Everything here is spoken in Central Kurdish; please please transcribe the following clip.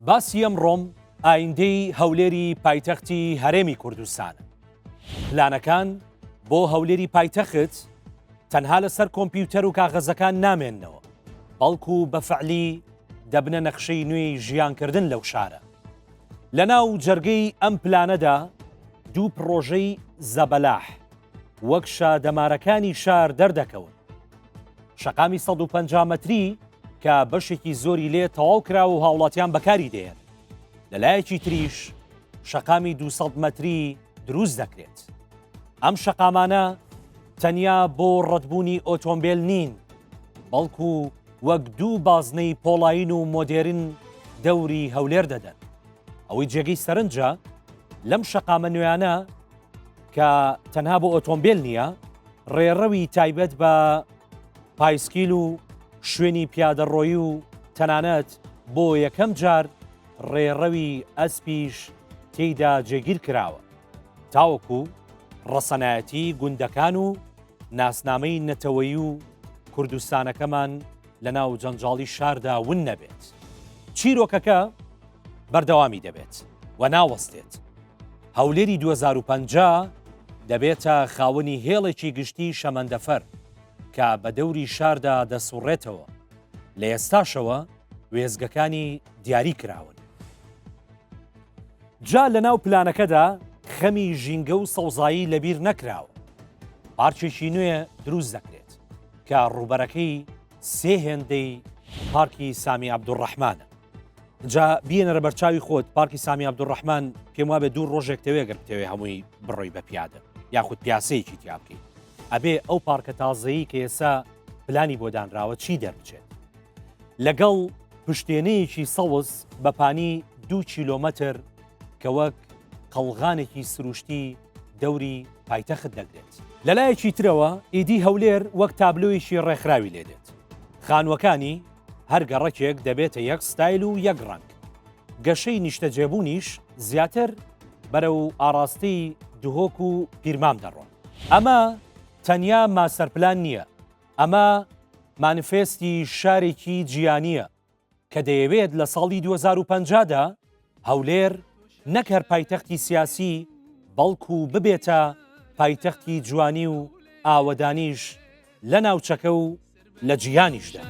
باسی ئەمڕۆم ئایندەی هەولێری پایتەختی هەرێمی کوردستانە. پلانەکان بۆ هەولێری پایتەخت تەنها لەسەر کۆمپیوتەر و کاغەزەکان نامێننەوە، بەڵکو بە فعلی دەبنە نەخشەی نوێی ژیانکردن لەو شارە. لەناو جەرگەی ئەم پلانەدا دوو پڕۆژەی زەبەلاح وەک شادەمارەکانی شار دەردەکەون. شەقامی 150 مەتری کە بەشێکی زۆری لێ تەواو کراوە و هاوڵاتیان بەکاری دێن. لە لایەکی تریش شەقامی 200 مەتری دروست دەکرێت. ئەم شەقامانە تەنیا بۆ ڕەتبوونی ئۆتۆمبیل نین، بەڵکو وەک دوو بازنەی پۆڵایین و مۆدێرن دەوری هەولێر دەدەن. ئەوەی جێگەی سەرنجە لەم شەقامە نوێیانە کە تەنها بۆ ئۆتۆمبیل نییە، ڕێڕەوی تایبەت بە پایسکیل و شوێنی پیادەڕۆیی و تەنانەت بۆ یەکەم جار ڕێڕەوی ئەسپیش تێیدا جێگیر کراوە تاوەکو ڕەسەنایەتی گوندەکان و ناسنامەی نەتەوەیی و کوردستانەکەمان لەناو جەنجاڵی شاردا ون نەبێت. چیرۆکەکە بەردەوامی دەبێت و ناوەستێت. هەولێری 2050 دەبێتە خاوەنی هێڵێکی گشتی شەمەندەفەر کە بە دەوری شاردا دەسوڕێتەوە، لە ئێستاشەوە وێستگەکانی دیاری کراون. جا لەناو پلانەکەدا خەمی ژینگە و سەوزایی لەبیر نەکراوە. پارکێکی نوێ دروست دەکرێت کە ڕووبەرەکەی سێ هێندەی پارکی سامی عەبدولڕەحمانە. جا بیێنەرە بەرچاوی خۆت پارکی سامی عەبدولڕەحمان پێم وابێ دوو ڕۆژێک تەوێ گەر بتەوێ هەمووی بڕۆی بە پیادە یاخود پیاسەیەکی تیا بکەیت ئەبێ ئەو پارکە تازەیی کە ئێستا پلانی بۆ دانراوە چی دەربچێت لەگەڵ پشتێنەیەکی سەوز بە پانی دوو کیلۆمەتر کە وەک قەڵغانێکی سروشتی دەوری پایتەخت دەگرێت. لەلایەکی ترەوە ئیدی هەولێر وەک تابلۆیەکی ڕێکخراوی لێدێت. خانووەکانی هەر گەڕەکێک دەبێتە یەک ستایل و یەک ڕەنگ. گەشەی نیشتەجێبوونیش زیاتر بەرەو ئاڕاستەی دهۆک و پیرمام دەڕۆن. ئەمە تەنیا ماستەرپلان نییە، ئەمە مانیفێستی شارێکی جیهانییە کە دەیەوێت لە ساڵی 2050 دا هەولێر نەک هەر پایتەختی سیاسی بەڵکو ببێتە پایتەختی جوانی و ئاوەدانیش لە ناوچەکە و لە جیهانیشدا.